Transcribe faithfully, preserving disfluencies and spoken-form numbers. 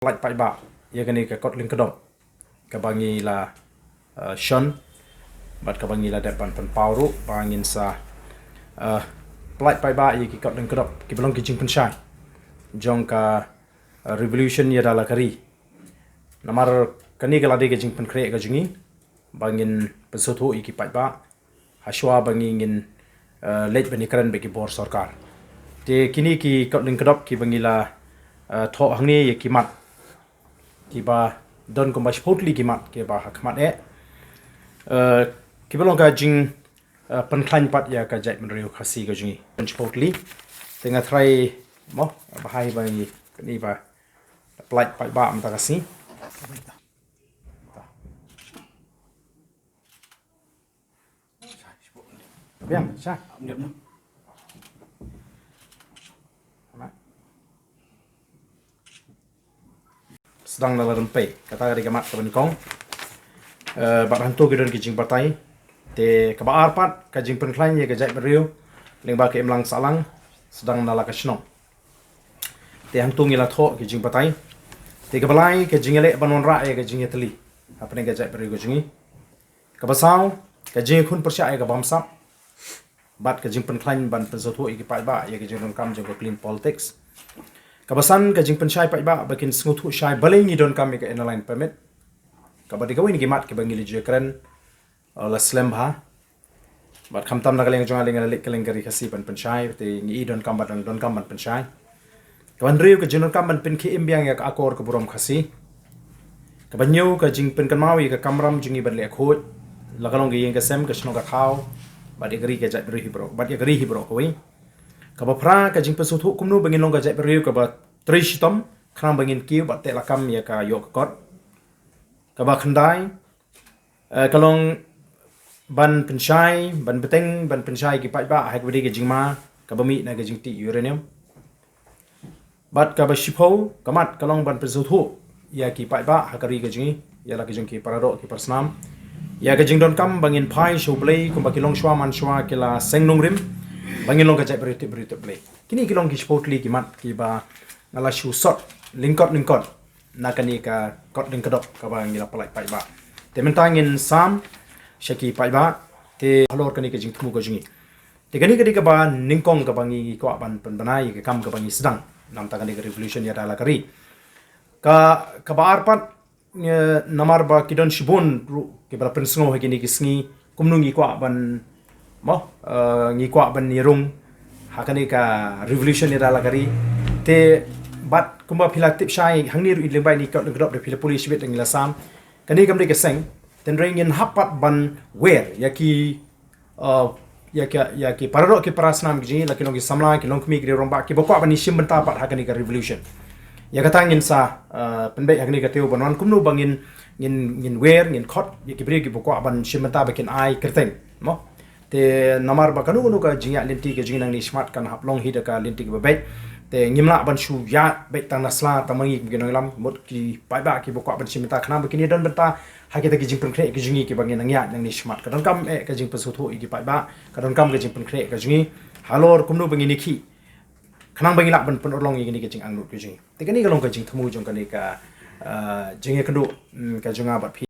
pyllait paidbah ïa kane ka kot lyngkdop kaba ngi la, eh, shon bad kaba ngi la dep ban pynpaw ruh ba ngin sa, eh, pyllait paidbah ïa ki kot lyngkdop kiba long ki jingpynshai jong ka, eh, revolution ïada la ka ri. Namar kane ka la dei ka jingpynkhreh ka jong ngi ba ngin pynsngewthuh ïa ki paidbah hashwa ba ngi ngin, eh, leit ban ïakren bad ki bor sorkar. Te kine ki kot lyngkdop kiba ngi la, eh, thoh hangne ïa ki mat kiba don kumba shiphew tylli ki mat kiba ha khmat eh, eh, kiba long ka jing, eh, pynkhlaiñ pat ïa ka jaitbynriew Khasi ka jong ngi. Don shiphew tylli. Te nga tharai mo ba hai ba ngi kane ba pyllait paidbah mynta ka sngi. Biang, sha. Sdang da la rympei, kata ka dei ka mat kaba nyngkong. Eh, bad hangto ki don ki jingbatai. Te kaba ar pat ka jingpynkhlaiñ ïa ka jaitbynriew lyngba ka imlang sahlang, sdang na la ka shnong. Te hangto ngi la thoh ki jingbatai. Te kaba lai ka jingïaleh ban wanrah ïa ka jingïatylli hapdeng ka jaitbynriew ka jong ngi. Kaba saw ka jingïakhun pyrshah ïa ka bamsap bad ka jingpynkhlaiñ ban pynsngewthuh ïa ki paidbah ïa ka jingdonkam jong ka clean politics. Kaba san ka jingpynshai paidbah ba kin sngewthuh shai balei ngi donkam ïa ka Inner Line Permit. Kaba dei kawei na ki mat kiba ngi la ju ïakren, eh, la slem bha. Bad khamtam na ka liang jong nga, la leit ka liang ka Ri Khasi ban pynshai, te ngi i donkam ban, donkam ban pynshai. Kaba hynriew ka jingdonkam ban pynkhie im biang ïa ka akor ka burom Khasi. Kaba hynñiew ka jingpynkynmaw ïa ka kamram jong ngi ban leh khuid la ka long ka ïing ka sem, ka shnong ka thaw bad ïa ka ri ka jaitbynriew hi baroh, bad ïa ka ri hi baroh kawei. Kaba phra ka jingpynsngewthuh kumno ba ngin long ka jaitbynriew kaba trei shitom khnang ba ngin kiew bad teh lakam ïa ka ïoh ka kot. Kaba khyndai, eh, ka long ban pynshai, ban bteng, ban pynshai ki paidbah ha kaba dei ka jingma kaba mih na ka jingtih uranium. Bad kaba shiphew ka mat ka long ban pynsngewthuh ïa ki paidbah ha ka ri ka jong ngi, ïa la ka jong ki paradoh ki parasnam, ïa ka jingdonkam ba ngin phai sha U Blei kumba ki longshuwa manshuwa ki la seng nongrim, ba ngin long ka jaitbynriew tip briew tip Blei. Kine ki long ki shiphew tylli ki mat kiba nga la shu sot lyngkot lyngkot na kane ka kot lyngkdop kaba ngi la pyllait paidbah. Te mynta ngin sam sha ki paidbah te halor kane ka jingthmu ka jong ngi. Te kane ka dei kaba nyngkong kaba ngi kwah ban pynbna ïa ka kam kaba ngi sdang namar kane ka revolution ïada la ka ri. Ka, kaba ar pat, eh, namar ba ki don shibun ruh kiba la pynsngew ha kine ki sngi kumno ngi kwah ban, mo, eh, ngi kwah ban ïarung ha kane ka revolution ïada la ka ri. Te bad kumba phi la tip shai hangne ruh lyngba ïa kane ka kot lyngkdop da phi la pule shibit da ngi la sam. Kane kam dei ka seng, tynrai ngin hap pat ban wer ïa ki, uh, ïa ki, ïa ki paradoh ki parasnam ki jong ngi, la ki long ki samla, ki long kmie, ki rangbah kiba kwah ban ïashim bynta pat ha kane ka revolution. Ïa kata ngin sa, uh, pynbeit ha kane ka taïew ban wan kumno ba ngin, ngin, ngin wer, ngin khot ïa ki briew kiba kwah ban shim bynta ba kin ai kyrteng, mo. Te namar ba kano kano ka jingïaid lynti ka jong ngi nangne shakhmat kan hap long hi da ka lynti kaba beit. Te ngim lah ban shu ïaid beit tang na sla tang ma ngi kum ki nongïalam, mut ki paidbah kiba kwah ban shim bynta khnang ba kin ïadon bynta ha kita ki jingpynkhreh ki jong ngi kiba ngi nang ïaid nangne shakhmat. Ka donkam eh ka jingpynsngewthuh ïa ki paidbah, ka donkam ka jingpynkhreh ka jong ngi halor kumno ba ngin ïakhih khnang ba ngi lah ban pynurlong ïa kane ka jingangnud ka jong ngi. Te kane ka long ka jingthmu jong kane ka, ah, jingïakynduh, mm, ka jong nga bad phi.